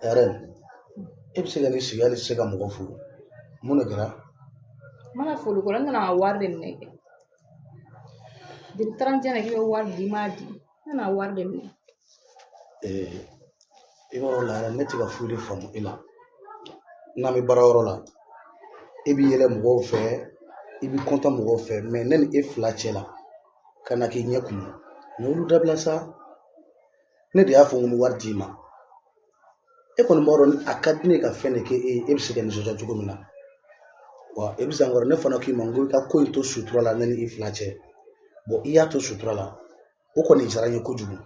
Yɛrɛ e bɛ se ka n'i sigi hali se ka mɔgɔ fo, mun de kɛra? N mana foli kɔrɔ, n nana n ka wari de minɛ kɛ. Depuis 31 na k'i bɛ wari di, i m'a di. N nana wari de minɛ. I b'a dɔn la yɛrɛ, ne tɛ ka foyi de faamu e la. N'an bɛ baara yɔrɔ la, e b'i yɛlɛ mɔgɔw fɛ, i b'i kɔntan mɔgɔw fɛ, mɛ ne ni e fila cɛ la, ka na k'i ɲɛ kumu. Mɛ olu dabila sa. Ne de y'a fɔ n ko n bɛ wari d'i ma. E kɔni b'a dɔn a ka di ne ye ka fɛn de kɛ e ye, e bɛ se ka nisɔndiya cogo min na. Wa e bɛ san wɛrɛ ne fana k'i ma n ko i ka ko in to sutura la ne ni i fila cɛ. Bɔn i y'a to sutura la, o kɔni diyara n ye kojugu.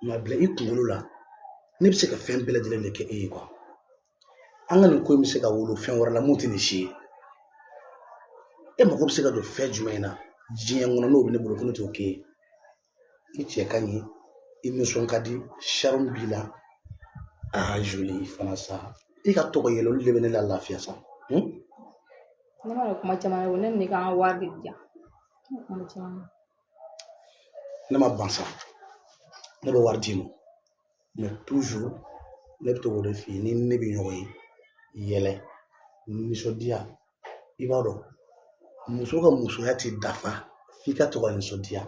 Mɛ bila i kunkolo la, ne bɛ se ka fɛn bɛɛ lajɛlen de kɛ e ye kuwa. An ka nin ko in bɛ se ka wolo fɛn wɛrɛ la mun tɛ nin si ye. E mago bɛ se ka jɔ fɛn jumɛn na diɲɛ kɔnɔ n'o bɛ ne bolo ko ne t'o k'e ye? I cɛ ka ɲi, i nisɔn ka di, charme b'i la. Ah joli fana sa, i ka to ka yɛlɛ, olu de bɛ ne la lafiya sa. Ne ma kuma caman ye, ne ni ka n ka wari de di yan. Ne kuma caman. Ne ma ban sa, ne bɛ wari d'i ma, mais toujours ne bɛ to k'o de f'i ye, ni ne bɛ ɲɔgɔn ye, yɛlɛ, nisɔndiya. I b'a dɔn muso ka musoya tɛ dafa f'i ka to ka nisɔndiya.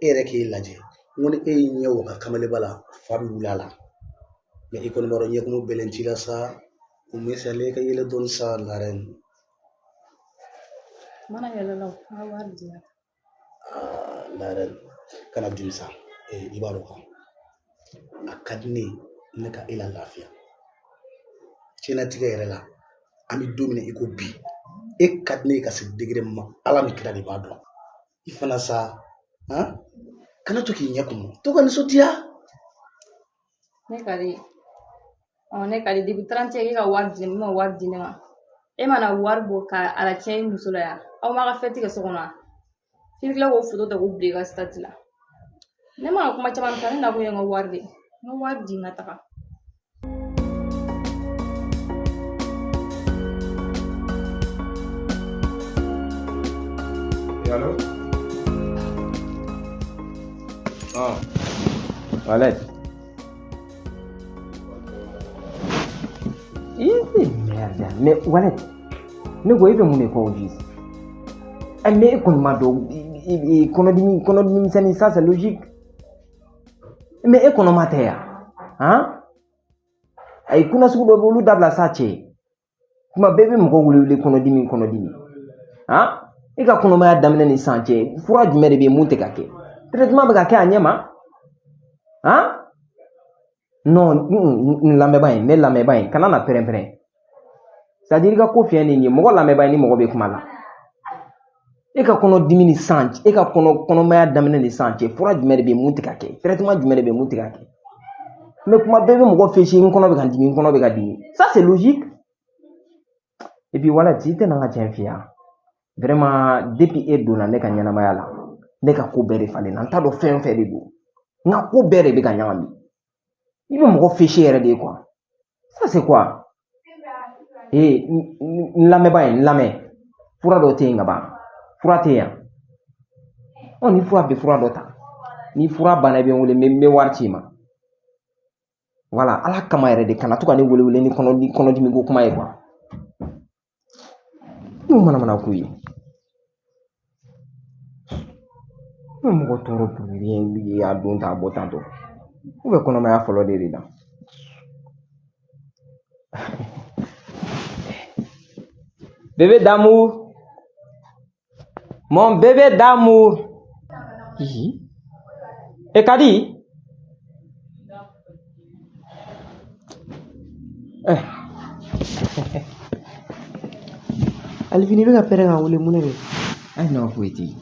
E yɛrɛ k'e lajɛ, n ko ni e y'i ɲɛ waga kamalenba la, fa bɛ wuli a la. Mɛ i kɔni b'a dɔn ɲɛkumu bɛlɛn t'i la sa, o misali e ka yɛlɛ dɔɔni sa la reine. Mana yɛlɛ la, n ka wari di yan. Ah, la reine, kana dimi sa. I b'a dɔn kan, a ka di ne ye ne ka e la lafiya. Diɲɛlatigɛ yɛrɛ la, an bɛ don min na i ko bi, e ka di ne ye ka se degré min ma, Ala ni kira de b'a dɔn. I fana sa, han, kana to k'i ɲɛ kumu, to ka nisɔndiya. Ne ka di. Ɔ, ne ka di depuis 31 k'e ka wari di ne ma, e ma wari di ne ma. E mana wari bɔ ka a la tiɲɛ i muso la yan. Aw ma ka fɛti kɛ so kɔnɔ wa? F'i bɛ tila k'o foto ta k'o bila i ka statut la. Ne mana kuma caman fɔ, ne nakun ye n ka wari de ye. N ka wari di n ka taga. Allo? Ah, Wallet. Ih, merde. Mais Wallet, ne ko e bɛ mun de kɔ au juste? Eh, mais e kɔni ma dɔn kɔnɔdimi kɔnɔdimi misɛnnin, ça c'est logique. Mais e kɔnɔma tɛ yan? Han? Ayi, kuna sugu dɔ bɛ olu dabila sa cɛ. Kuma bɛɛ bɛ mɔgɔ wele wele kɔnɔdimi kɔnɔdimi. Han? E ka kɔnɔmaya daminɛ ni sisan cɛ, fura jumɛn de bɛ yen mun tɛ ka kɛ? Traitement bɛ ka kɛ a ɲɛ ma? Han? Non, n lamɛnba in, ne lamɛnba in, kana na pɛrɛn-pɛrɛn. C'est à dire i ka ko fiɲɛ nin ye, mɔgɔ lamɛnba in ni mɔgɔ bɛ kuma la. E ka kɔnɔdimi ni sisan cɛ, e ka kɔnɔmaya daminɛ ni sisan cɛ, fura jumɛn de bɛ yen mun tɛ ka kɛ? Traitement jumɛn de bɛ yen mun tɛ ka kɛ? Mais kuma bɛɛ bɛ mɔgɔ fese, n kɔnɔ bɛ ka n dimi, n kɔnɔ bɛ ka dimi. Ça c'est logique. Et puis voilà, i tɛ na n ka tiɲɛ f'i ye. Vraiment, depuis e donna ne ka ɲɛnamaya la, ne ka ko bɛɛ de falenna. N t'a dɔn fɛn o fɛn de don. N ka ko bɛɛ de bɛ ka ɲagami. I bɛ mɔgɔ fese yɛrɛ de ye quoi. Ça c'est quoi? Eh, n lamɛnba ye, n lamɛn. Fura dɔ tɛ yen ka ban. Fura tɛ yan. Ɔ, ni fura bɛ fura dɔ ta. Ni fura banna i bɛ n wele, n bɛ wari ci i ma. Voilà, Ala kama yɛrɛ de kana to ka ne wele wele ni kɔnɔdimi ko kuma ye quoi. N'o mana ko ye. Ne mɔgɔ tɔɔrɔ pour rien, i y'a don ta a bɔ tantɔ. U bɛ kɔnɔmaya fɔlɔ de la. Bébé d'amour. Mon bébé d'amour. E ka di? Eh. Alifini bɛ ka pɛrɛn ka wele mun de bɛ? Ayi non, foyi tɛ yen.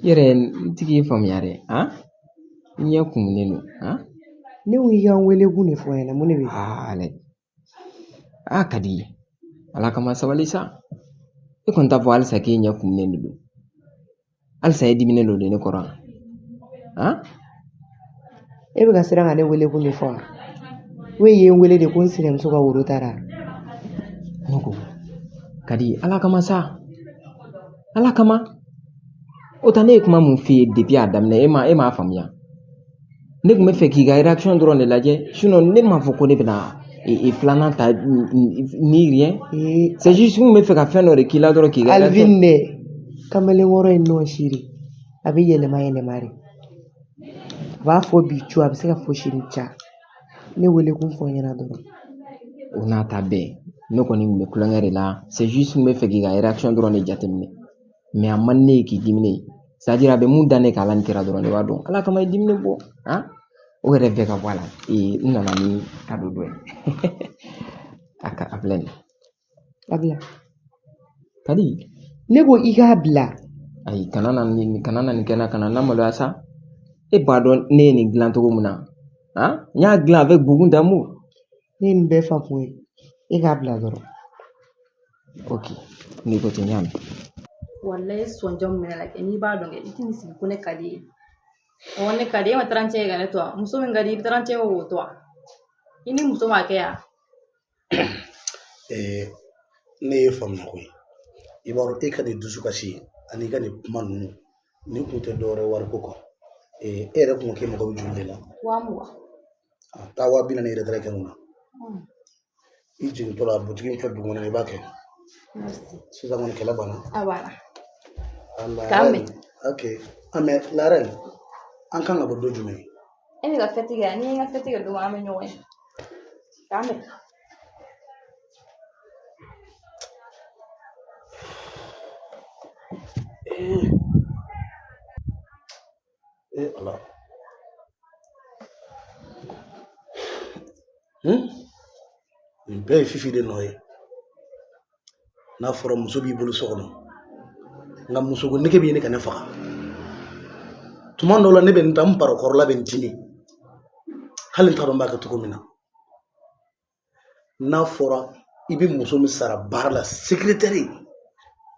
I yɛrɛ n tigi ye faamuya dɛ, han? I ɲɛ kumunen don, han? Ne ko i ka n wele kun de fɔ n ɲɛna, mun de bɛ yen? Ah, ale. Ah, ka di. Ala kama sabali sa. E kɔni t'a fɔ halisa k'e ɲɛ kumunen de don. Halisa e diminen don de ne kɔrɔ, han? E bɛ ka siran ka ne wele kun de fɔ wa? O ye n wele de ko n sinamuso ka woro taara. Ne ko, ka di, Ala kama sa. Ala kama. O ta ne ye kuma mun f'i ye depuis a daminɛ, e m'a faamuya. Ne tun bɛ fɛ k'i ka réaction dɔrɔn de lajɛ, sinon ne m'a fɔ ko ne bɛna filanan ta ni rien. C'est juste n tun bɛ fɛ ka fɛn dɔ de k'i la dɔrɔn k'i ka réaction. Alvin dɛ, kamalenkɔrɔ ye nɔ siri, a bɛ yɛlɛma yɛlɛma de. A b'a fɔ bi cu, a bɛ se ka fɔ sini ca. Ne wele kun fɔ n ɲɛna dɔrɔn. O n'a ta bɛɛ, ne kɔni tun bɛ kulonkɛ de la. C'est juste n bɛ fɛ k'i ka réaction dɔrɔn de jateminɛ. Mais a man di ne ye k'i dimine ye. C'est à dire a bɛ mun da ne kan Ala ni kira dɔrɔn de b'a dɔn. Ala kama i dimine bɔ. Han? O yɛrɛ bɛɛ ka bɔ a la. N nana ni cadeau dɔ ye. A ka a filɛ nin ye. A bila. Kadi. Ne ko i k'a bila. Ayi, kana na nin kɛ n na, kana n lamaloya sa. E b'a dɔn ne ye nin dilan cogo min na. Han? N y'a dilan avec beaucoup d'amour. Ne ye nin bɛɛ faamu ye. E k'a bila dɔrɔn. Ok. N'i ko ten, n y'a mɛn. Walayi sɔnjɔ min bɛ ne la kɛ, n'i b'a dɔn kɛ, i tɛn'i sigi ko ne ka di ye. Awɔ, ne ka di e ma taara n cɛ ye ka ne to wa? Muso min ka di i bɛ taara n cɛ ye o to wa? I ni muso m'a kɛ yan? Ne ye faamuya koyi. I b'a dɔn e ka nin dusukasi ani i ka nin kuma ninnu, nin kun tɛ dɔwɛrɛ wariko kɔ. E yɛrɛ kun ko k'e mago bɛ joli de la? 20,000. A taa 40,000 yɛrɛ taara kɛ mun na? I jigintɔ la butigi in filɛ dugu kɔnɔ, i b'a kɛ. Sisan kɔni kɛlɛ banna. A banna. K'an mɛn. Ok. Mais la reine, an kan ka bɔ don jumɛn? E bɛ ka fɛti kɛ, ni n ka fɛti kɛ don an bɛ ɲɔgɔn ye. K'an bɛn. Ala. Nin bɛɛ ye Fifi de nɔ ye. N'a fɔra muso b'i bolo so kɔnɔ, nka musoko nege bɛ ɲini ka ne faga. Tuma dɔw la ne bɛ n da n barokɔrɔla bɛ n dimi, hali n t'a dɔn n b'a kɛ cogo min na. N'a fɔra i bɛ muso min sara baara la secrétaire, n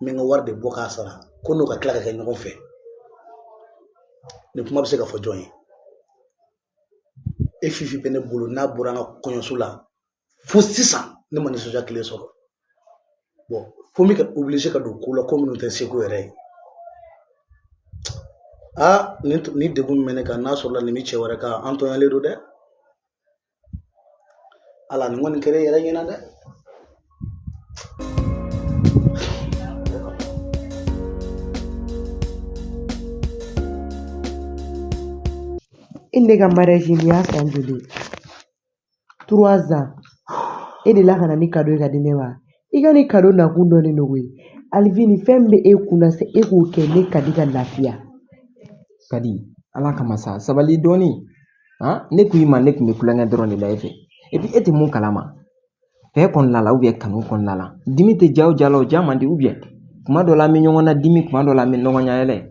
bɛ n ka wari de bɔ k'a sara, ko n'o ka tila ka kɛ ɲɔgɔn fɛ. Nin kuma bɛ se ka fɔ jɔn ye? E Fifi bɛ ne bolo, n'a bɔra an ka kɔɲɔso la fo sisan ne ma nisɔndiya kelen sɔrɔ. Bon, fo n bɛ ka obligé ka don ko la ko minnu tɛ seko yɛrɛ ye. Aa, nin degun min bɛ ne kan, n'a sɔrɔla nin bɛ cɛ wɛrɛ kan, an tɔɲɔlen don dɛ. Ala, nin kɔni kɛra e yɛrɛ ɲɛna dɛ. E ni ne ka mariage nin y'a san joli ye? 3 ans. E de la ka na ni cadeau ye ka di ne ma. I ka ni cadeau nakun dɔnnen don koyi. Alvin, fɛn bɛ e kunna se e k'o kɛ ne ka di ka lafiya. Kadi, Ala kama sa, sabali dɔɔni. Han? Ne ko i ma ne tun bɛ kulonkɛ dɔrɔn de la e fɛ. Et puis e tɛ mun kalama. Fɛ kɔnɔna la ou bien kanu kɔnɔna la. Dimi tɛ ja o ja la, o ja man di ou bien. Kuma dɔ la an bɛ ɲɔgɔn na dimi, kuma dɔ la an bɛ ɲɔgɔn ɲayɛlɛ.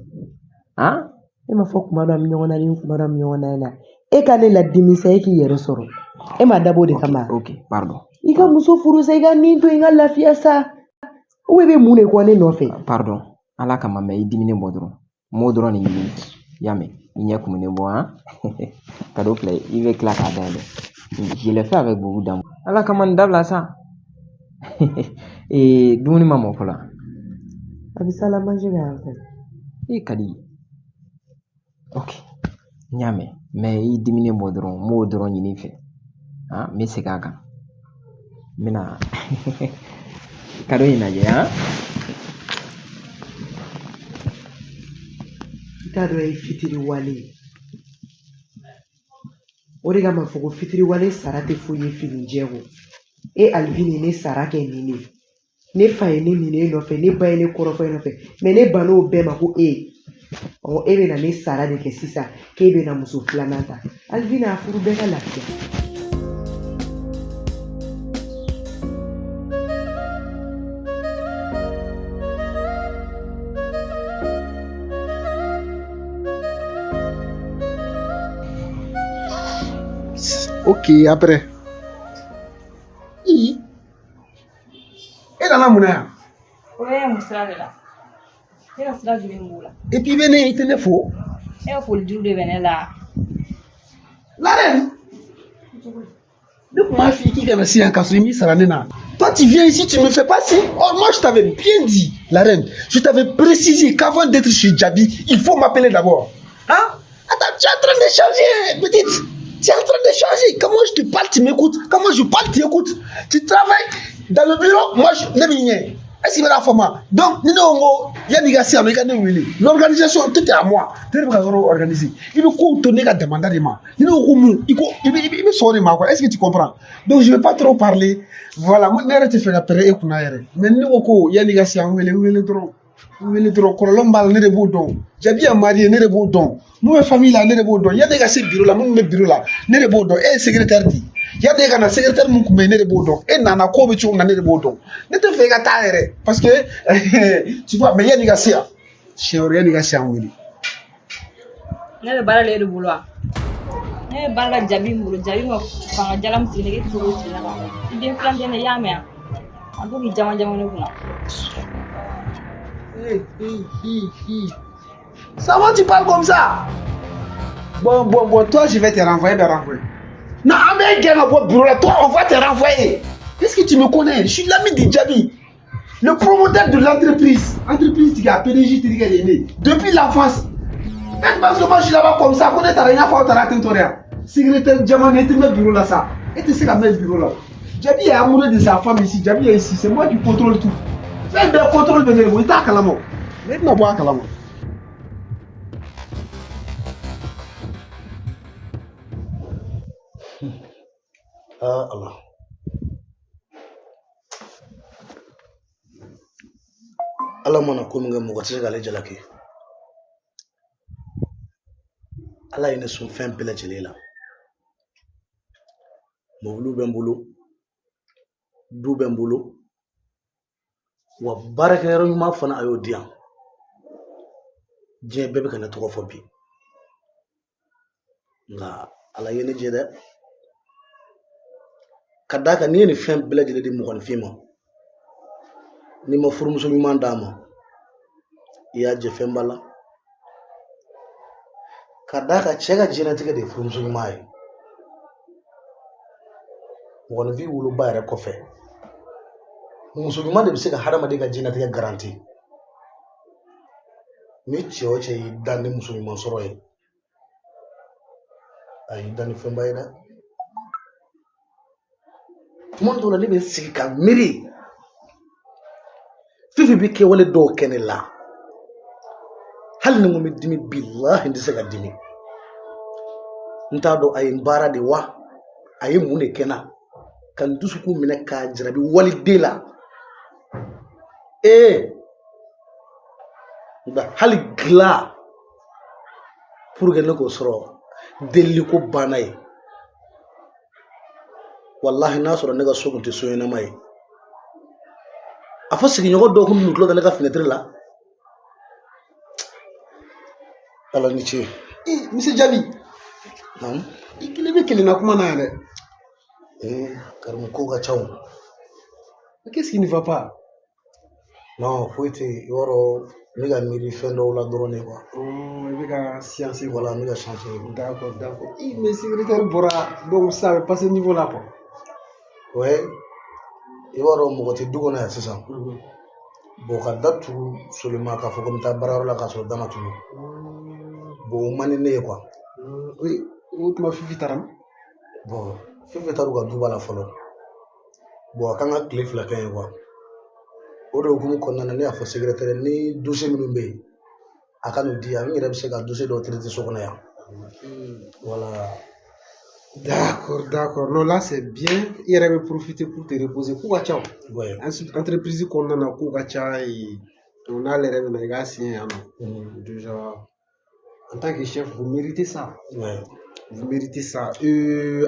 Han? E m'a fɔ kuma dɔ an bɛ ɲɔgɔn na dimi, kuma dɔ an bɛ ɲɔgɔn na yɛlɛ. E ka ne ladimi sa, e k'i yɛrɛ sɔrɔ. E m'a dabɔ o de kama. Ok, pardon. I ka muso furu sa, i ka nin to yen, i ka lafiya sa. Ou i bɛ mun de kɔ ne nɔfɛ? Pardon. Ala kama, mɛ i diminen bɔ dɔrɔn. N m'o dɔrɔn de ɲini. I y'a mɛn? I ɲɛ kumunen bɔ, han? Cadeau filɛ, i bɛ tila k'a dayɛlɛ. Je l'ai fait avec beaucoup d'amour. Ala kama nin dabila sa. Dumuni ma mɔ fɔlɔ. A bɛ salle à manger la yan fɛ. E Kadi. Ok. N y'a mɛn. Mais i diminen bɔ dɔrɔn, n m'o dɔrɔn ɲini i fɛ. Han? N bɛ segin a kan. N bɛna cadeau in lajɛ, han? I t'a dɔn ye fitiriwale ye. O de kama fɔ ko fitiriwale sara tɛ foyi ye fini jɛ kɔ. E Alvin ye ne sara kɛ nin de ye. Ne fa ye ne nin e nɔfɛ, ne ba ye ne kɔrɔfɔ e nɔfɛ. Mais ne bann'o bɛɛ ma ko e. Ɔ, e bɛna ne sara de kɛ sisan k'e bɛna muso filanan ta. Alvin, a furu bɛɛ ka lafiya. Ok, après. I. E nana mun na yan? O ye mun sira de la? Ne ka sira jumɛn b'o la? Et puis i bɛ ne i tɛ ne fo. E ka foli juru de bɛ ne la. La reine. Ne tun b'a f'i k'i kana se yan k'a sɔrɔ i m'i sara ne na. Toi, tu viens ici, tu me fais pas signe. Or, moi, je t'avais bien dit, la reine. Je t'avais précisé qu'avant d'être chez Djabi, il faut m'appeler d'abord. Hein? Attends, tu es en train de changer, petite. Tu es en train de changer. Comment je te parle, tu m'écoutes. Comment je parle, tu écoutes. Tu travailles dans le bureau, moi, je ne rien. Est-ce qu'il va la former? Donc, nous, il y a des gars, l'organisation, tout est à moi. Tu es organiser. Il faut qu'on te demande de moi. Il faut. Est-ce que tu comprends? Donc, je ne vais pas trop parler. Voilà, moi, je fais la période. Mais nous, il y a des gars, Jabi a marié, ne don. Nous, famille là, ne don. Il y a des gars, bureau là, nous, bureau là, ne don. Et secrétaire dit. Il y a des gars, secrétaire, nous, ne don. Et nana, ko, tu ne don. Ne te fais pas parce que, tu vois, mais il y a des gars, c'est rien, des gars, c'est un oui. Ne bara le boulot. Ne bara Jabi mbolo, Jabi ma fanga jalam sine ke to sine ba. Den flan den ya me. An to ki jama jama ne kuna. Ça va, tu parles comme ça? Bon, bon, bon, toi, je vais te renvoyer, te renvoyer. Non, mais gars, au bureau là, toi, on va te renvoyer. Qu'est-ce que tu me connais? Je suis l'ami de Jabi, le promoteur de l'entreprise. Entreprise, tu gars, PDG, tu gars, né. Depuis l'enfance. Parce que moi, je suis là-bas comme ça, connais ta rien, faut t'arrêter ton rien. Secrétaire, Diamant, tu mets bureau là, ça. Et tu sais qu'à mettre bureau là. Jabi est amoureux de sa femme ici, Jabi est ici, c'est moi qui contrôle tout. Fais le contrôle de l'État, Kalamo. Maintenant, bois Kalamo. Ah Allah. Ala mana ko min kɛ mɔgɔ tɛ se k'ale jalaki. Ala ye ne sɔn fɛn bɛɛ lajɛlen la. Mobili bɛ n bolo, du bɛ n bolo, wa baarakɛyɔrɔ ɲuman fana a y'o di yan. Diɲɛ bɛɛ bɛ ka ne tɔgɔ fɔ bi. Nka Ala ye ne jɛ dɛ. Ka d'a kan n'i ye nin fɛn bɛɛ lajɛlen di mɔgɔninfin ma, n'i ma furumuso ɲuman d'a ma, i y'a jɛ fɛnba la. Ka d'a kan cɛ ka diɲɛlatigɛ de ye furumuso ɲuman ye. Mɔgɔninfin woloba yɛrɛ kɔfɛ, muso ɲuman de bɛ se ka hadamaden ka diɲɛlatigɛ garanti. Ni cɛ o cɛ y'i dan ni muso ɲuman sɔrɔ ye, a y'i dan ni fɛnba ye dɛ. Tuma dɔw la ne bɛ n sigi ka miiri, Fifi bɛ kɛwale dɔw kɛ ne la, hali ni n ko n bɛ dimi, bilahi n tɛ se ka dimi. N t'a dɔn a ye n baara de wa, a ye mun de kɛ n na, ka n dusukun minɛ k'a jarabi waliden la. Ee, nka hali dilan pour que ne k'o sɔrɔ, deliliko banna ye. Wallahi n'a sɔrɔ ne ka so kun tɛ so ɲɛnama ye. A fɔ sigiɲɔgɔn dɔw kun b'u tulo da ne ka fenêtre la. Ala ni ce. Eh, monsieur Jabi. Naamu. I kelen bɛ kelen na kuma na yan dɛ. Eh, Karimu ko ka ca o. Mais qu'est-ce qui ne va pas? Non, foyi tɛ yen. I b'a dɔn n bɛ ka miiri fɛn dɔw la dɔrɔn de quoi. Oh, i bɛ ka science. Voilà, n bɛ ka science. D'accord, d'accord. Eh, mais secrétaire bɔra, donc ça va passer niveau là quoi. Ouais. I b'a dɔn mɔgɔ tɛ du kɔnɔ yan sisan. Bon, ka da tugu Solima k'a fɔ ko n bɛ taa baarayɔrɔ la k'a sɔrɔ da ma tugu. Bon, o man di ne ye quoi. Oui, o tuma Fifi taara min? Bon, Fifi taara u ka duba la fɔlɔ. Bon, a kan ka tile 2 kɛ yen quoi. O de hukumu kɔnɔna na ne y'a fɔ secrétaire ni dossier minnu bɛ yen, a ka n'u di yan, n yɛrɛ bɛ se ka dossier dɔw traiter so kɔnɔ yan. Voilà. D'accord, d'accord. Non, là, c'est bien. Il aurait profité pour te reposer. K'u ka ca o. Ouais. Entreprise kɔnɔna na k'u ka ca et on a les rêves na i k'a signé yan nɔ. Déjà, en tant que chef, vous méritez ça. Ouais. Vous méritez ça.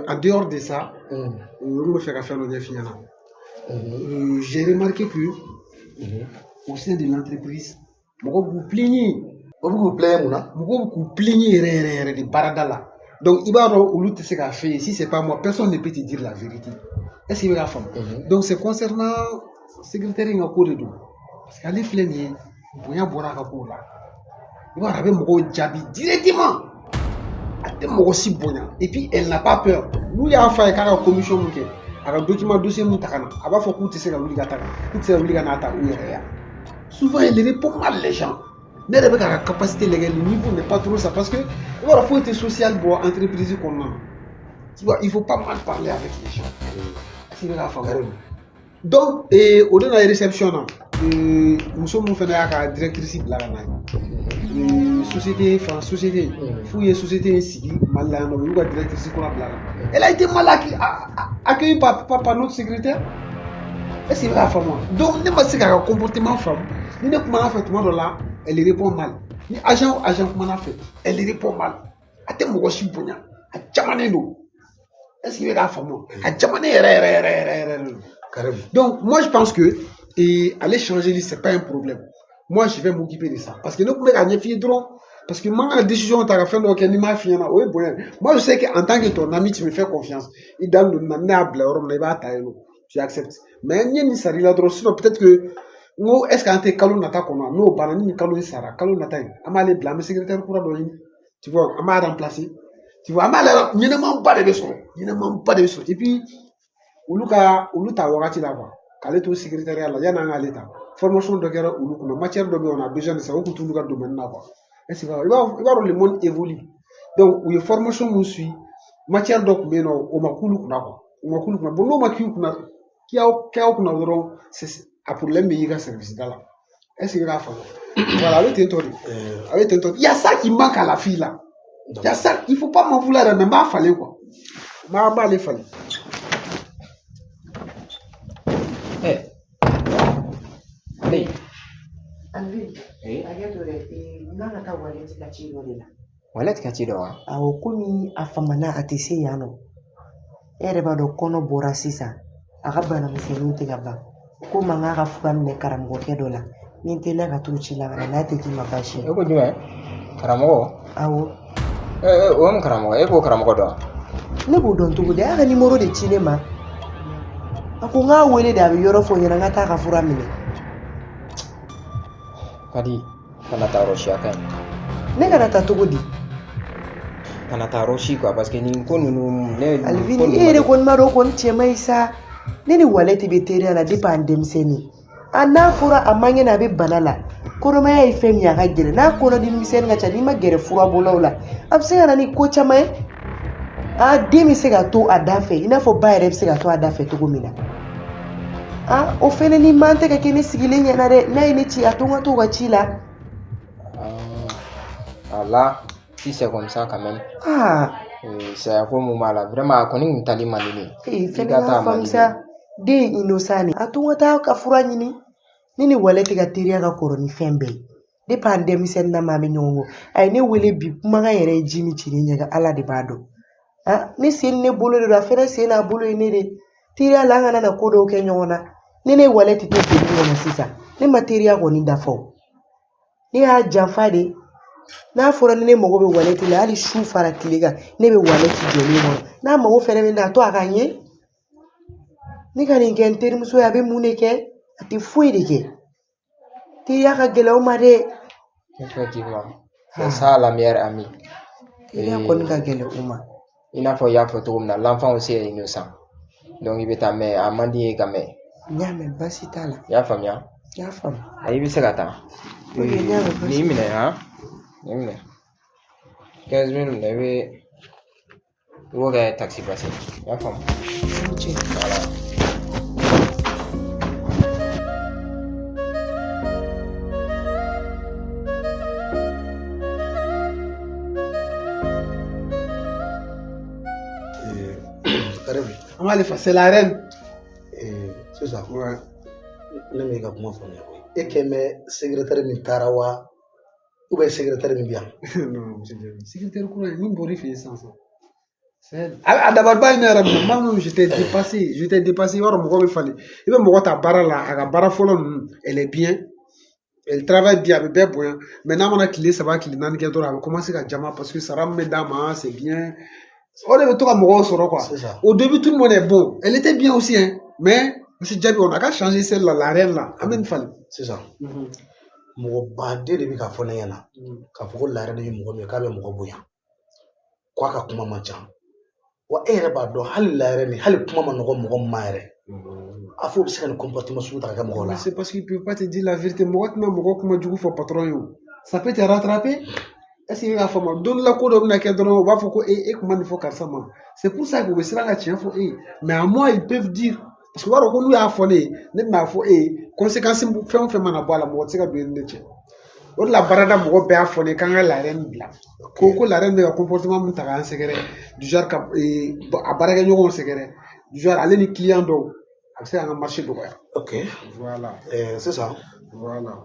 En dehors de ça, n bɛ fɛ ka fɛn dɔ ɲɛf'i ɲɛna. J'ai remarqué que au sein de l'entreprise, mɔgɔw b'u plaigner. O bɛ k'u plaigner mun na? Mɔgɔw bɛ k'u plaigner yɛrɛ yɛrɛ yɛrɛ de baarada la. Donc, i b'a dɔn olu tɛ se k'a fɛ yen. Si c'est pas moi, personne ne peut te dire la vérité. Est-ce que i bɛ k'a faamu? Donc, c'est concernant secrétaire in ka ko de don. Parce que ale filɛ nin ye, bonya bɔra a ka kow la. I b'a dɔn a bɛ mɔgɔw jaabi directement. A tɛ mɔgɔ si bonya. Et puis, elle n'a pas peur. N'u y'a fɔ a ye k'a ka commission mun kɛ, a ka document dossier mun ta ka na, a b'a fɔ k'u tɛ se ka wuli ka taa, k'u tɛ se ka wuli ka n'a ta u yɛrɛ ye. Souvent, elle répond mal les gens. Ne yɛrɛ bɛ k'a ka capacité lajɛ, le niveau n'est pas trop ça parce que i b'a dɔn foyi tɛ social bɔ entreprise kɔnɔna na. Tu vois, il faut pas mal parler avec les gens. Est-ce que i bɛ k'a faamu? Donc o de na réception na, muso mun fana y'a ka directrice bila ka na ye société fan société f'u ye société in sigi Mali la yan nɔ, u y'u ka directrice kura bila ka na. Elle a été mal accueillie par notre secrétaire. Est-ce que i bɛ k'a faamu wa? Donc ne ma se k'a ka comportement faamu. Ni ne kumana fɛ tuma dɔ la, elle répond mal. Ni agent o agent kumana fɛ, elle répond mal. A tɛ mɔgɔ si bonya, a jamanen don. Est-ce que i bɛ k'a faamu wa? A jamanen yɛrɛ yɛrɛ yɛrɛ yɛrɛ yɛrɛ de don. Donc moi je pense que et aller changer, c'est pas un problème. Moi je vais m'occuper de ça parce que ne tun bɛ k'a ɲɛf'i ye dɔrɔn, parce que man ka décision ta ka fɛn dɔ kɛ n'i m'a f'i ɲɛna, o ye bonya ye. Moi je sais que en tant que ton ami, tu me fais confiance. I dalen don nin na, ne y'a bila yɔrɔ min na, i b'a ta yen nɔ, tu acceptes. Mais n ye nin sara i la dɔrɔn, sinon peut-être que n ko est ce que an tɛ kalo nata kɔnɔ, n'o banna, ni nin kalo in sara, kalo nata in an b'ale bila, an bɛ secrétaire kura dɔ ɲini, tu vois, an b'a remplacer, tu vois, an b'ale ɲɛnɛmanba de bɛ sɔrɔ, ɲɛnɛmanba de bɛ sɔrɔ. Et puis olu ka olu ta wagati la quoi, k'ale to secrétariat la, yan'an k'ale ta, formation dɔ kɛra olu kunna, matière dɔ bɛ yen, on a besoin de ça, o kun t'olu ka domaine na quoi. Est-ce que i b'a dɔn le monde évolue. Donc u ye formation mun suit, matière dɔ tun bɛ yen nɔ, o ma k'olu kunna quoi, o ma k'olu kunna. Bon, n'o ma k'i kunna, k'i y'aw kɛ kunna dɔrɔn, c'est a problème bɛ y'i ka service da la. Est-ce que i b'a faamu? Voilà, a bɛ ten tɔ de, a bɛ ten tɔ. Il y a ça qui manque à la fille là. Il y a ça, il faut pas m'en vouloir, mais n b'a falen quoi, n b'ale falen. Hey. Alvin, Eh? hakɛ to dɛ, n kan ka taa Walɛti ka ci dɔ de la. Walɛti ka ci dɔ wa? Awɔ, komi a famana a tɛ se yan nɔ. E yɛrɛ b'a dɔn kɔnɔ bɔra sisan, a ka banamisɛnninw tɛ ka ban. Ko man k'a ka fura minɛ karamɔgɔkɛ dɔ la. Ni n teliya ka t'o ci la ka na, n'a tɛ k'i ma baasi ye. E ko jumɛn? Karamɔgɔ? Awɔ. O ye mun karamɔgɔ? E b'o karamɔgɔ dɔn wa? Ne b'o dɔn cogo di? A y'a ka nimoro de ci ne ma. A ko n k'a wele de, a bɛ yɔrɔ fɔ n ɲɛna n ka taa a ka fura minɛ. Kadi, kana taa yɔrɔ si, a ka ɲi. Ne kana taa cogo di? Kana taa yɔrɔ si quoi, parce que nin ko ninnu ne Alvin, e yɛrɛ kɔni b'a dɔn o kɔni cɛ man ɲi sa. Ne ni Walɛti bɛ teriya la depuis an denmisɛnnin. A n'a fɔra a man kɛnɛ, a bɛ bana la. Kɔnɔmaya ye fɛn min ye, a ka gɛlɛn. N'a kɔnɔdimi misɛnnin ka ca, n'i ma gɛrɛ furabɔlaw la, a bɛ se ka na ni ko caman ye. A den bɛ se ka to a da fɛ, i n'a fɔ ba yɛrɛ bɛ se ka to a da fɛ cogo min na. A o fɛnɛ ni man tɛ ka kɛ ne sigilen ɲɛna dɛ. N'a ye ne ci, a to n ka t'o ka ci la. Ah là, si c'est comme ça quand même. Ah. Saya ko mun b'a la, vraiment a kɔni kun tali man di ne ye. Ee, I fɛnɛ ka k'a taa man faamu di ne sa. ye. Den ye innocent de. A to n ka taa ka fura ɲini. Ne ni Walɛti ka teriya ka kɔrɔ ni fɛn bɛɛ ye. Depuis an denmisɛnnin na ma, an bɛ ɲɔgɔn kɔ. A ye ne wele bi, kumakan yɛrɛ ye ji min ci ne ɲɛ kan, Ala de b'a dɔn. Ah, ne sen ni ne bolo de don, a fɛnɛ sen n'a bolo ye ne de. Teriya la, an kana na ko dɔw kɛ ɲɔgɔn na. Ni ne ye Walɛti to degun kɔnɔ sisan, ne ma teriya kɔni dafa o. Ne y'a janfa de. N'a fɔra ni ne mago bɛ Walɛti la, hali su fara tile kan, ne bɛ Walɛti jɔlen kɔnɔ. N'a mago fɛnɛ bɛ na, a to a ka n ye. Ne ka nin kɛ n terimuso ye, a bɛ mun de kɛ? A tɛ foyi de kɛ. Teriya ka gɛlɛn o ma dɛ. Effectivement, c'est ça la meilleure amie. Teriya kɔni ka gɛlɛn o ma. I n'a fɔ i y'a fɔ cogo min na, l'enfant aussi est innocent. Donc i bɛ taa, mais a man di n ye ka mɛn. N y'a mɛn, baasi t'a la. I y'a faamuya? N y'a faamu. I bɛ se ka taa. Ok, n y'a mɛn, baasi Nin minɛ han, nin minɛ. 15 000 minɛ, i b'o kɛ taxi passer. I y'a faamu? I ni ce. Voilà. Karim. An b'ale fa, c'est la reine. Sisan. Ouais. Ne m'i ka kuma faamuya koyi. E kɛn bɛ secrétaire min taara wa, ou bien secrétaire min bɛ yan? Non, monsieur Diaby, secrétaire kura ye min bɔr'i fɛ yen sisan sisan. A dabaliba ye ne yɛrɛ minɛ, moi-même j'étais dépassé, j'étais dépassé. I b'a dɔn mɔgɔ bɛ falen. I bɛ mɔgɔ ta baara la, a ka baara fɔlɔ ninnu, elle est bien, elle travaille bien, a bɛ bɛɛ bonya. Mais n'a mana tile 3 tile 4 kɛ dɔrɔn, a bɛ commencer ka jama parce que sara min bɛ d'a ma, c'est bien. O de bɛ to ka mɔgɔw sɔrɔ quoi. C'est ça. Au début, tout le monde est bon. Elle était bien aussi, hein. Mais monsieur Diaby, on a qu'à changer celle-là, la reine là. An bɛ nin falen. Sisan, mɔgɔ baden de bɛ k'a fɔ ne ɲɛna k'a fɔ ko la reine ye mɔgɔ min ye, k'a bɛ mɔgɔ bonya, k'a ka kuma man ca. Wa e yɛrɛ b'a dɔn hali la reine, hali kuma ma nɔgɔ mɔgɔ min ma yɛrɛ, a fɔ o bɛ se ka nin comportement sugu ta ka kɛ mɔgɔ la. Mais c'est parce qu'il peut pas te dire la vérité. Mɔgɔ tɛna mɔgɔ kuma jugu fɔ patron ye o. Ça peut te rattraper. Est-ce que i k'a faamu? Don dɔ la ko dɔ bɛna kɛ dɔrɔn u b'a fɔ ko e e kun ma nin fɔ karisa ma. C'est pour ça que u bɛ siran ka tiɲɛ fɔ e ye. Mais à moi, ils peuvent dire. Parce que u b'a dɔn ko n'u y'a fɔ ne ye, ne bɛna fɔ e ye, conséquence fɛn o fɛn mana bɔ a la, mɔgɔ tɛ se ka don e ni ne cɛ. O de la baarada mɔgɔ bɛɛ y'a fɔ ne ye k'an ka la reine bila. Ko la reine bɛ ka comportement min ta k'an sɛgɛrɛ, du genre ka a baarakɛɲɔgɔnw sɛgɛrɛ, du genre ale ni client dɔw, a bɛ se k'an ka marché dɔgɔya. Ok. Voilà. Sisan Voilà.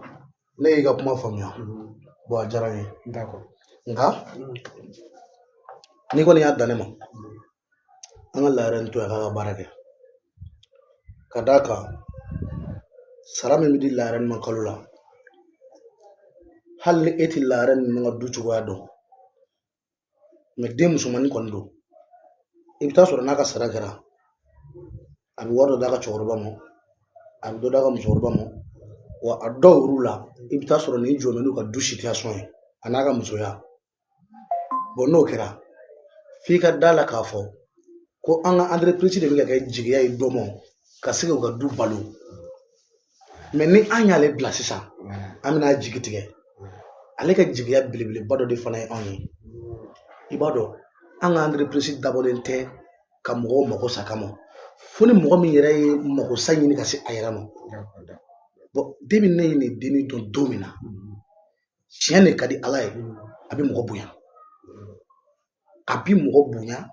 ne y'i ka kuma faamuya. Bon, a diyara n ye. D'accord. Nka n'i kɔni y'a dan ne ma, an ka la reine to yen a k'a ka baara kɛ. Ka d'a kan sara min bɛ di la reine ma kalo la, hali ni e tɛ la reine ninnu ka du cogoya dɔn, mais den musomannin kɔni don, i bɛ taa sɔrɔ n'a ka sara kɛra, a bɛ wari dɔ d'a ka cɛkɔrɔba ma, a bɛ dɔ d'a ka musokɔrɔba ma, wa a dɔw yɛrɛ la, i bɛ taa sɔrɔ nin jɔlen n'u ka du situation ye, a n'a ka musoya. Bon, n'o kɛra, f'i ka da la k'a fɔ ko an ka entreprise de bɛ ka kɛ jigiya ye dɔ ma ka se k'u ka du balo. Mais ni an y'ale bila sisan, an bɛna jigi tigɛ. Ale ka jigiya belebeleba dɔ de fana ye anw ye. I b'a dɔn, an ka entreprise dabɔlen tɛ ka mɔgɔw mago sa kama. Fo ni mɔgɔ min yɛrɛ ye magosa ɲini ka se a yɛrɛ ma. Bon, depuis ne ye nin dennin dɔn don min na, tiɲɛ de ka di Ala ye, a bɛ mɔgɔ bonya. A bɛ mɔgɔ bonya.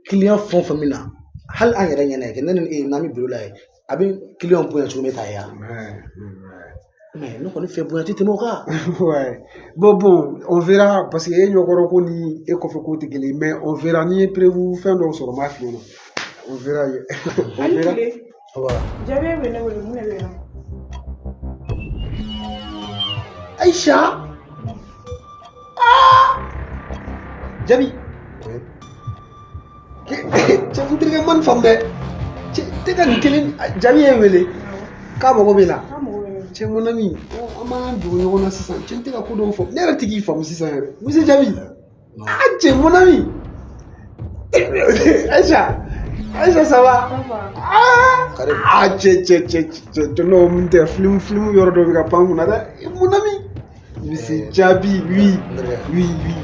Client fɛn o fɛn min na, hali an yɛrɛ ɲɛna kɛ, ne ni e n'an bɛ bureau la yen, a bɛ client bonya cogo min t'a ye wa? Mais ne kɔni fɛ bonya tɛ tɛmɛ o kan. Ouais. Bon, on verra, parce que e ɲɛkɔrɔ ko ni e kɔfɛ ko tɛ kelen ye, mais on verra n'i ye prévu fɛn dɔw sɔrɔ n b'a f'i ɲɛna. On verra. On verra. Voilà. Jaabi bɛ ne wele, mun de bɛ yen nɔ? Aïcha. Ah! Jabi. Oui. Cɛ n terikɛ ma nin faamu dɛ. Cɛ tɛ ka nin kelen Jabi ye n wele k'a mago bɛ la. K'a mago bɛ ne la. Cɛ mon ami, an b'an dogo ɲɔgɔn na sisan. Cɛ n tɛ ka ko dɔw faamu. Ne yɛrɛ tɛ k'i faamu sisan yɛrɛ. Monsieur Jabi. Ah cɛ mon ami. Aïcha. Aïcha, ça va? Ça va. Ah! Karim. Ah cɛ cɛ cɛ cɛ non mun tɛ film film yɔrɔ dɔ bɛ ka pan n kunna dɛ. Mon ami. Monsieur Jabi, oui. N terikɛ. Oui, oui.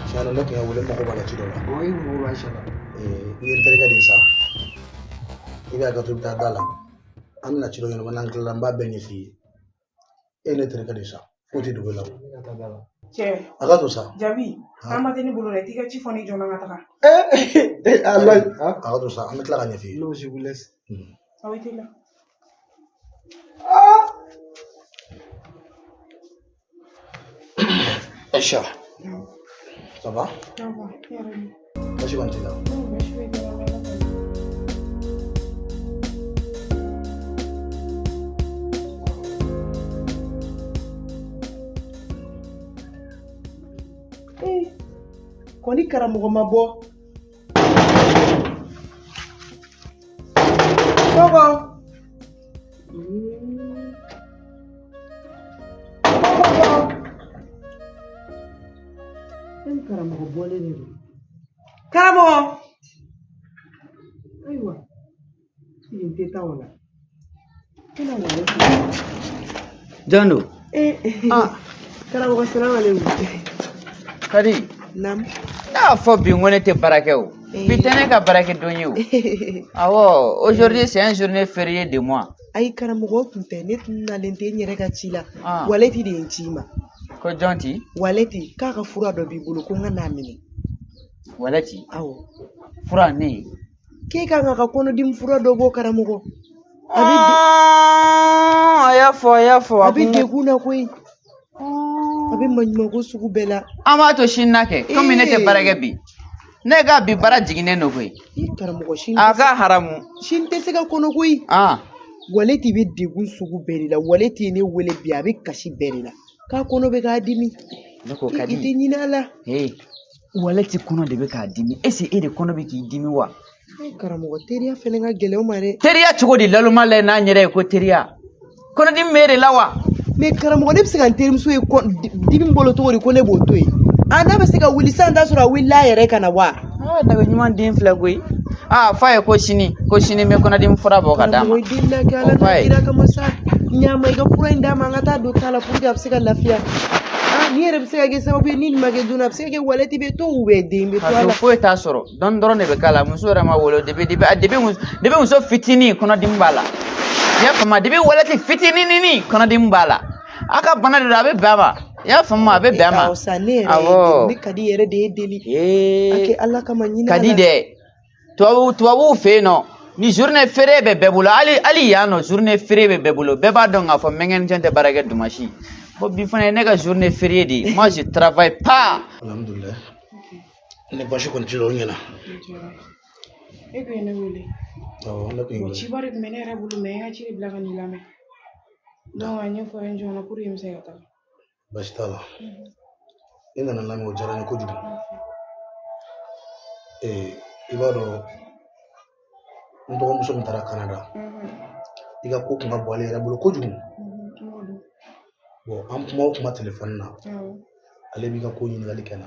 Tiɲɛ na ne tun y'a wele, n mago b'a la ci dɔ la. Ɔ e mago b'a Aïcha la. I ye n terikɛ de ye sa. I bɛ hakɛ to i bɛ taa da la. An bɛna ci dɔ ɲɛnabɔ, n'an tilala n b'a bɛɛ ɲɛf'i ye. E ye ne terikɛ de ye sa, foyi tɛ dogo i la. Ne ka taa da la. Cɛ. A ka to sa. Jabi, an ma tɛ ne bolo dɛ, t'i ka ci fɔ ne joona ka taga. Eh, Allah. A ka to sa, an bɛ tila ka ɲɛf'i ye. Non, je vous laisse. Aw tɛ la. Ah! Aïcha, ça va? Ça va, e yɛrɛ dun? Baasi kɔni t'i la? Non, baasi foyi tɛ n la, Ala tanu. Eh, kɔni karamɔgɔ ma bɔ. Kɔkɔ. Kɔkɔ. E ni karamɔgɔ bɔlen de don. Karamɔgɔ. Ayiwa, nin tɛ taa o la. E na wale filɛ. Jando. Eh, Ah, karamɔgɔ salamalekun. Kadi. Naam. Ne y'a fɔ bi n ko ne tɛ baara kɛ o. Bi tɛ ne ka baarakɛ don ye o. Awɔ, aujourd'hui c'est une journée fériée de moi. Ayi karamɔgɔ tun tɛ, ne tun nalen tɛ n yɛrɛ ka ci la. Ah. Waleti de ye n ci ma. Ko jɔn ti? Waleti k'a ka fura dɔ b'i bolo ko n ka n'a minɛ. Waleti. Awɔ. Fura ne. K'e kan k'a ka kɔnɔdimi fura dɔ bɔ karamɔgɔ. A bɛ Ah, a y'a fɔ a y'a fɔ. A bɛ degun na koyi. A bɛ maɲumanko sugu bɛɛ la. An b'a to sini na kɛ, komi ne tɛ baara kɛ bi. Ne ka bi baara jiginnen don koyi. I karamɔgɔ sini A ka haramu. Sini tɛ se ka kɔnɔ koyi. Ah. Waleti bɛ degun sugu bɛɛ de la. Waleti ye ne wele bi, a bɛ kasi bɛɛ de la. K'a kɔnɔ bɛ k'a dimi. Ne ko ka I di. tɛ ɲinɛ a la. Hey, Waleti kɔnɔ de bɛ k'a dimi. Est-ce que e de kɔnɔ bɛ k'i dimi wa? Karamɔgɔ teriya fɛnɛ ka gɛlɛn o ma dɛ. Teriya cogo di laloma la n'an yɛrɛ ye ko teriya. Kɔnɔdimi bɛ e de la wa? Mais karamɔgɔ ne bɛ se ka n terimuso ye dimi bolo cogo di ko ne b'o to yen? A n'a bɛ se ka wuli sisan t'a sɔrɔ a wulila a yɛrɛ ka na wa? Ah, daga ɲuman den filɛ koyi. Ah, f'a ye ko sini n bɛ kɔnɔdimi fura bɔ ka d'a ma. Karamɔgɔ i delila kɛ Ala O f'a n'a ye. kira kama sa. Ɲa ma i ka fura in d'a ma, an ka taa don ta la pour que a bɛ se ka lafiya. Ah, nin yɛrɛ bɛ se ka kɛ sababu ye ni nin ma kɛ joona, a bɛ se ka kɛ walɛti bɛ to ou bien den bɛ to a Ka la. foyi t'a sɔrɔ, dɔɔni dɔrɔn de bɛ k'a la. Muso yɛrɛ ma wolo depuis muso fitinin kɔnɔdimi b'a la. I y'a faamu? Depuis walɛti fitinin kɔnɔdimi b'a la. A ka bana de don, a bɛ bɛn a ma. I y'a faamu? A bɛ bɛn a ma. Awɔ sa, ne yɛrɛ ye Awɔ. deli, ne Kadi yɛrɛ de ye deli. A Ee kɛ Ala kama, ɲinɛ a Kadi la. dɛ, tubabuw fɛ yen nɔ, ni journée fériée bɛ bɛɛ bolo, hali yan nɔ journée fériée bɛ bɛɛ bolo. Bɛɛ b'a dɔn k'a fɔ mécanicien tɛ baara kɛ dimanche. Bon, bi fana ye ne ka journée fériée de ye. Moi, je travaille pas. Alhamdulilayi, ni basi kɔni t'i la, o ɲɛna. E kun ye ne wele. Awɔ, ne kun y'i Bon, wele. ciba de tun bɛ ne yɛrɛ bolo, mais n ka ci de bila ka n'i lamɛn. Donc a ɲɛfɔ n ye joona pour que n bɛ se ka taa. Basi t'a la. I nana lamɛn, o diyara n ye kojugu. Ee, i b'a dɔn, n dɔgɔmuso min taara Canada, i ka ko kun ka bon ale yɛrɛ bolo kojugu. Bon, an kuma o kuma telefɔni na, ale b'i ka ko ɲininkali kɛ n na.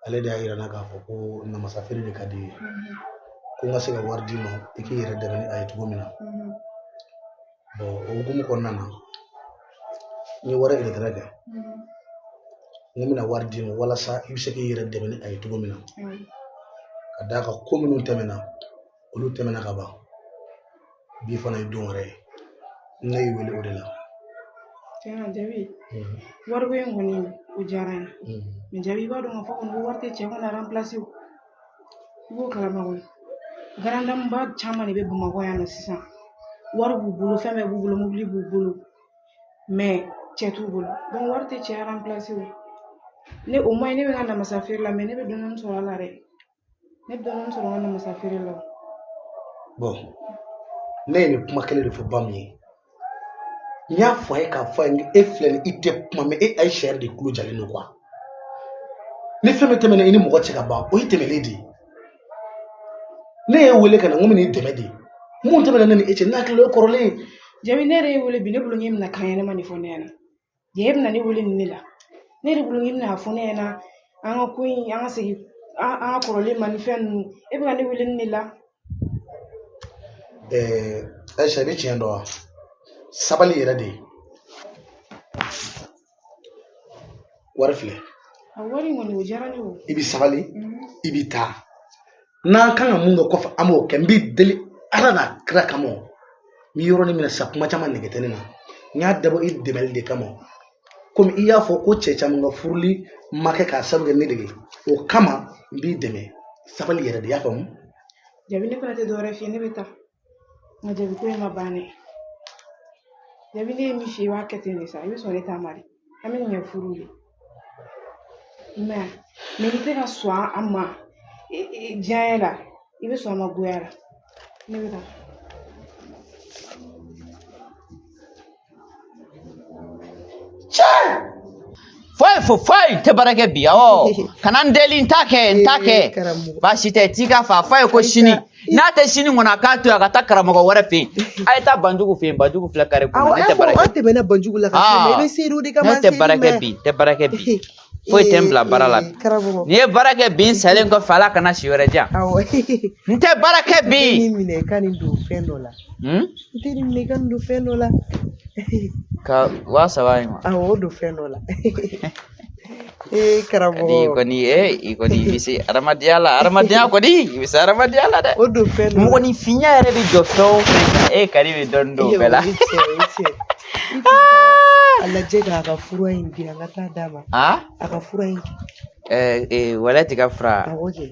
Ale de y'a yira n na k'a fɔ ko namasa feere de ka di i ye, ko n ka se ka wari d'i ma i k'i yɛrɛ dɛmɛ ni a ye cogo min na. Bon, o hukumu kɔnɔna na, n ye wari retrait kɛ, n ko n bɛna wari d'i ma walasa i bɛ se k'i yɛrɛ dɛmɛ ni a ye cogo min na, ka d'a kan ko minnu tɛmɛna, olu tɛmɛna ka ban. Bi fana ye don wɛrɛ ye, ne y'i wele o de la. Tiɲɛ na Jabi, wariko in kɔni o diyara n ye. Mais Jabi, i b'a dɔn k'a fɔ kɔni ko wari tɛ cɛ kɔni remplacer o. I b'o kalama kɔni. Grande dame ba caman de bɛ Bamakɔ yan nɔ sisan. Wari b'u bolo, fɛn bɛɛ b'u bolo, mobili b'u bolo. Mais cɛ t'u bolo. Donc wari tɛ cɛ remplacer o. Ne au moins ne bɛ n ka namasa feere la, mais ne bɛ dɔɔnin sɔrɔ a la dɛ. Ne bɛ dɔɔnin sɔrɔ n ka namasa feere la. Bon, ne ye nin kuma kelen de fɔ ba min ye, n y'a fɔ a ye k'a fɔ a ye, e filɛ nin, i tɛ kuma, mais e Ayisa yɛrɛ de tulo jalen don quoi. Ni fɛn min tɛmɛna i ni mɔgɔ cɛ ka ban, o ye tɛmɛlen de ye. Ne y'e wele ka na, n ko n bɛ n'i dɛmɛ de. Mun tɛmɛna ne ni e cɛ, ne hakili la o ye kɔrɔlen ye. Jabi, ne yɛrɛ ye wele bi, ne bolo n k'e bɛna kan ɲɛnama de fɔ ne ɲɛna. Ja, e bɛna ne wele nin de la. Ne yɛrɛ bolo n k'e bɛna a fɔ ne ɲɛna an ka ko in, an ka segin an ka kɔrɔlen ma ni fɛn ninnu. E bɛ ka ne wele nin de la. Ɛɛ Ayisa, i bɛ tiɲɛ dɔn wa? Sabali yɛrɛ de ye. Wari filɛ. A wari in kɔni o diyara ne o. I bɛ sabali, i bɛ taa. N'an kan ka mun kɛ kɔfɛ, an b'o kɛ. N b'i deli Ala n'a kira kama. N bɛ yɔrɔnin min na sisan, kuma caman nege tɛ ne na. N y'a dabɔ i dɛmɛli de kama. Komi i y'a fɔ ko cɛ caman ka furuli ma kɛ k'a sababu kɛ ne de ye, o kama n b'i dɛmɛ. Sabali yɛrɛ de, i y'a faamu? Jabi, ne fana tɛ dɔwɛrɛ f'i ye, ne bɛ taa. Nka Jabi, ko in ma ban dɛ. Jabi, ne ye min f'i ye, i b'a kɛ ten de sa, i bɛ sɔn ne ta ma de. An bɛ nin kɛ furu de. I m'a ye, mais n'i tɛ ka sɔn a ma diyaɲɛ la, i bɛ sɔn a ma goya la. Ne bɛ taa. Foyi fo foyi tɛ baara kɛ bi. Awɔ, kana n deli, n t'a kɛ, n t'a kɛ. Karamɔgɔ. Baasi tɛ, t'i ka fa f'a ye ko sini n'a tɛ sini kɔnɔ, a k'a to yen, a ka taa karamɔgɔ wɛrɛ fɛ yen. A ye taa Banjugu fɛ yen, Banjugu filɛ kare Awɔ, kɔnɔ. Ne e tɛ ko baara an kɛ. tɛmɛna Banjugu la ka se ma, i bɛ se o de kama Ne an tɛ ser'i baara ma kɛ yan. bi, n tɛ baara kɛ bi. Foyi tɛ n bila baara la bi. Karamɔgɔ. N'i ye baara kɛ bi, n salen kɔfɛ, Ala kana si wɛrɛ diyan. Awɔ. N tɛ baara kɛ N tɛ bi. nin minɛ i ka nin don fɛn dɔ la. Hmm? N tɛ nin minɛ i ka nin don fɛn dɔ la. Ka 3000 in ma. Awɔ, o don fɛn dɔ la. Ee Kadi karamɔgɔ. kɔni, ee i kɔni i bɛ se adamadenya la, adamadenya kɔni i bɛ se adamadenya la dɛ. O don fɛn dɔ la. Mɔgɔninfinya yɛrɛ bɛ jɔ fɛn o fɛn kan, e Kadi bɛ dɔɔnin dɔn o Ee, bɛɛ la. o ye tiɲɛ, o ye tiɲɛ. I tun ka a lajɛ k'a ka fura in di, an ka taa d'a ma. Ah? A ka fura in. Ɛɛ walɛti ka fura. Awɔ kɛ.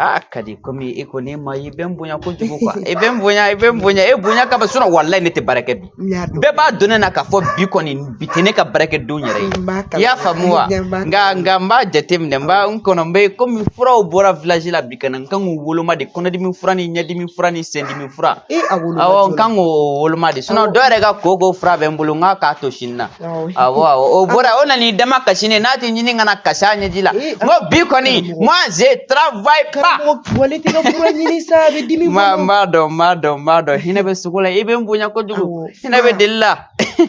Ah, Kadi, komi e kɔni ma, i bɛ n bonya kojugu quoi. I bɛ n bonya, i bɛ n bonya, e bonya kama, sinon walayi ne tɛ baara kɛ bi. N y'a dɔn. Bɛɛ b'a dɔn ne na k'a fɔ bi kɔni, bi tɛ ne ka baarakɛ don yɛrɛ ye. N b'a I y'a kalama. faamu wa? N b'a Nka kalama. nka n b'a jateminɛ, n b'a n kɔnɔ, n bɛ komi furaw bɔra village la bi ka na, n kan k'u woloma de, kɔnɔdimi fura ni ɲɛdimi fura ni sendimi fura. E a woloma Awɔ, n joona. kan k'o woloma de. Sinon Awɔ. dɔw yɛrɛ ka koko fura bɛ n bolo, n k'a k'a to sini na. Awɔ. Awɔ awɔ, o bɔra o nana i dama kasi ne n'a tɛ ɲini ka na kasi a ɲɛji la. Ee, N ko bi kɔni, karamɔgɔ. moi je travaille pas. Karamɔgɔ, wale tɛ ka fura ɲini sa, a bɛ dimi N b'a kɔnɔ. n b'a dɔn, n b'a dɔn, n b'a dɔn, hinɛ bɛ sogo la, i bɛ n bonya kojugu, Awɔ, hinɛ bɛ fura. deli la.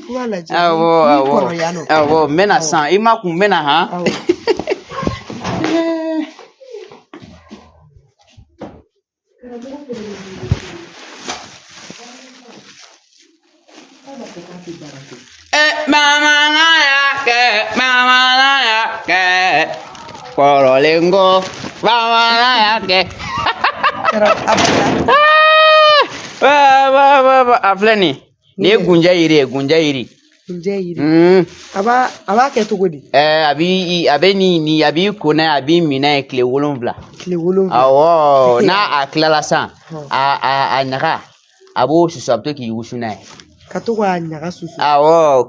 Fura lajɛ. Awɔ N'i awɔ kɔnɔ yan nɔ. awɔ, n bɛ na Awɔ. sisan, i ma kun, n bɛ na han. Awɔ. tɛ baara kɛ. Bamanan y'a kɛ, bamanan y'a kɛ. Kɔrɔlen ko, bamanan y'a kɛ. Karamɔgɔ, A filɛ nin ye. Nin ye gunjɛ yiri ye, gunjɛ yiri. Gunjɛ yiri. A b'a kɛ cogo di? A b'i a bɛ nin nin a b'i ko n'a ye, a b'i min n'a ye tile 7. Tile 7. Awɔ, n'a a tilala sisan, a ɲaga, a b'o susu, a bɛ to k'i wusu n'a ye. Ka to k'a ɲaga susu. Awɔ,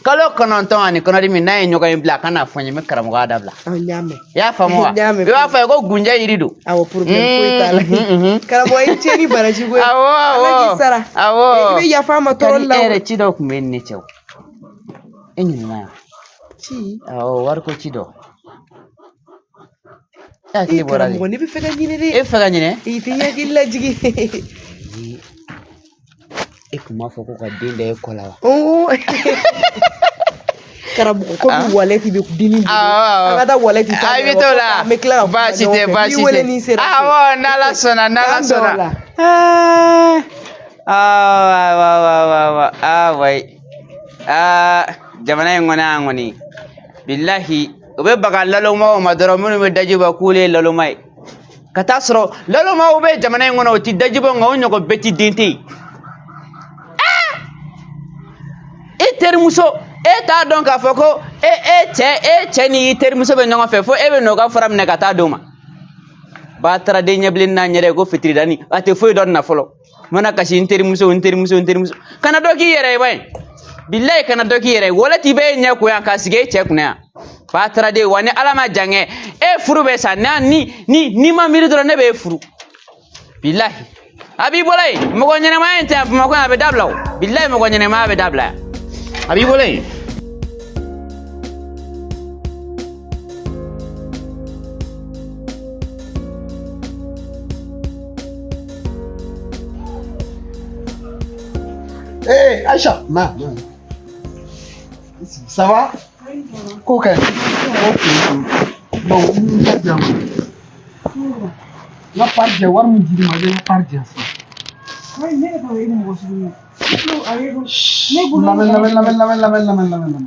kalo 9 ani kɔnɔdimi n'a ye ɲɔgɔn ye bila, a kana fɔ n ye, n bɛ karamɔgɔya dabila. N y'a mɛn. I y'a faamu wa? N y'a mɛn. I b'a fɔ a ye ko gunjɛ yiri don. Awɔ, problème foyi t'a la. Karamɔgɔ, i ce ni baraji koyi. Awɔ. Ala k'i sara. Awɔ. I bɛ yafa an ma tɔɔrɔli la. E yɛrɛ, ci dɔ tun bɛ ne cɛ o. E ɲininka yan. Ci? Awɔ, wariko ci dɔ. E hakili bɔra de. Karamɔgɔ, ne bɛ fɛ ka ɲinɛ dɛ. E bɛ fɛ ka ɲinɛ? I tɛ n hakili lajigin. E tun b'a fɔ ko ka den da e kɔ la wa? Karamɔgɔ, komi walɛti bɛ dimi bolo. An ka taa walɛti ta. A bɛ t'o la. An bɛ tila ka kuma Baasi tɛ, ɲɔgɔn fɛ. baasi N'i wele tɛ. n'i sera so. Awɔ, n'Ala sɔnna, n'Ala K'an bɛn o sɔnna. la. Awɔ, awɔ, awɔ, awɔ, aa, jamana in kɔnɔ yan kɔni, bilahi, u bɛ baga lalomaw ma dɔrɔn, minnu bɛ daji bɔ k'olu ye laloma ye. Ka taa sɔrɔ lalomaw bɛ jamana in kɔnɔ, o ti daji bɔ, nka o ɲɔgɔn bɛɛ ti den tɛ yen. E terimuso, e t'a dɔn k'a fɔ ko e cɛ ni i terimuso bɛ ɲɔgɔn fɛ, fo e bɛ n'o ka fura minɛ ka taa d'o ma. Bataraden ɲɛbilen n'a ɲɛda ye ko fitiridani, a tɛ foyi dɔn nin na fɔlɔ. Mana kasi, n terimuso, n terimuso, n terimuso, kana dɔ k'i yɛrɛ ye ba ye. Bilayi, kana dɔ k'i yɛrɛ ye. Walɛti bɛ e ɲɛ ko yan k'a sigi e cɛ kunna yan. Bataraden wa, ni Ala ma jan kɛ, e furu bɛ sa n'a ni ni n'i ma miiri dɔrɔn, ne bɛ e furu. Bilahi, a b'i bolo yen, mɔgɔ ɲɛnɛmaya in tɛ yan Bamakɔ yan, a bɛ dabila o. Bilahi, mɔgɔ ɲɛnɛmaya bɛ dabila yan, a b'i bolo yen. Hey, Aïcha, ma, ma. Ça va? Ko ka ɲi? Ok, bon, n ta di yan ma. N ka part jɛ, wari min dir'i ma, i bɛ n ka part di yan sisan. Ayi, ne yɛrɛ t'a dɔn e ni mɔgɔ sugu ye. Ne bolo. Lamɛn, lamɛn, lamɛn, lamɛn, lamɛn, lamɛn, lamɛn, lamɛn.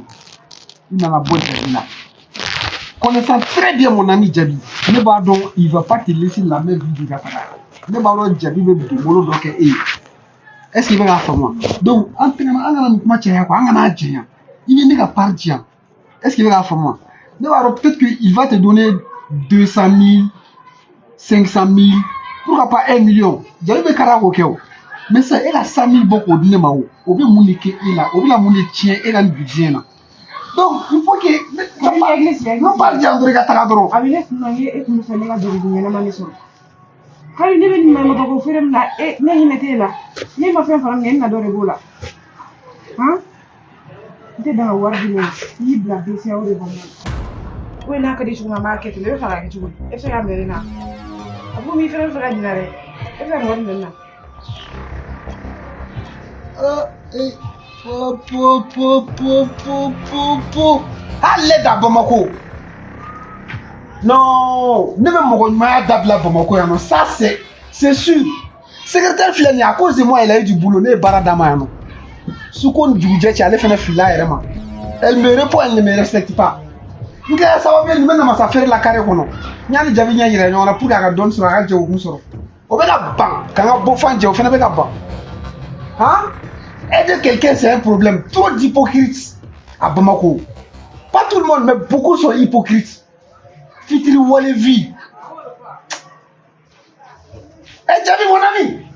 I nana bɔ Jabi la. Connaissant très bien mon ami Jabi, ne b'a dɔn il va pas te laisser la main vide ka taga. Ne b'a dɔn Jabi bɛ donbolo dɔ kɛ e ye. Est ce que i bɛ k'a faamu wa? Donc an tɛgɛ, an kana nin kuma caya quoi, an kana janya. I bɛ ne ka part di yan. Est ce que i bɛ k'a faamu wa? Ne b'a dɔn peut-être que il va te donner 200 000, 500 000, pourquoi pas 1 million. Jabi bɛ kara k'o kɛ o. Mais sisan e ka 100 000 bɔ k'o di ne ma o, o bɛ mun de kɛ e la? O bɛna mun de tiɲɛ e ka nin budget in na? Donc il faut que ne ka part di yan dɔrɔn, i ka taga dɔrɔn. A bɛ ne kun na e kun bɛ fɛ ne ka dugu ɲɛnama de sɔrɔ. Hali ne bɛ nin maɲumantɔ ko feere min na, e ne hinɛ t'e la. Ne ma fɛn fara min kɛ, e na dɔ de b'o la. Han, n tɛ dan ka wari di ne ma, n y'i bila BCEAO de kɔnɔna na. O ye n'a ka di cogo min, an b'a kɛ ten. Ne bɛ fɛ k'a kɛ cogo di? E bɛ se k'a minɛ ne na? A ko i fɛnɛ bɛ fɛ ka ɲina dɛ. E bɛ se ka nin wari minɛ ne na? Ah, eh, po, po, po, po, po, po, po. Hali ne da Bamako. Non, ne bɛ mɔgɔ ɲumanya dabila Bamako yan nɔ. Ça c'est sûr. Secrétaire filɛ nin ye, à cause de moi il a eu du boulot, ne ye baara d'a ma yan nɔ. Su ko ni dugujɛ cɛ, ale fɛnɛ filila a yɛrɛ ma. Elle me répond, elle ne me respecte pas. N kɛra sababu ye nin bɛ namasa feere la carré kɔnɔ. N y'a ni Jabi ɲɛ yira ɲɔgɔn na pour que a ka dɔɔni sɔrɔ, a ka jagokun sɔrɔ. O bɛ ka ban ka n ka bɔfan jɛ, o fɛnɛ bɛ ka ban. Hein? Aider quelqu'un, c'est un problème. Trop d'hypocrites à Bamako. Pas tout le monde, mais beaucoup sont hypocrites. Fitiri wale vie. Eh, Jabi, mon ami.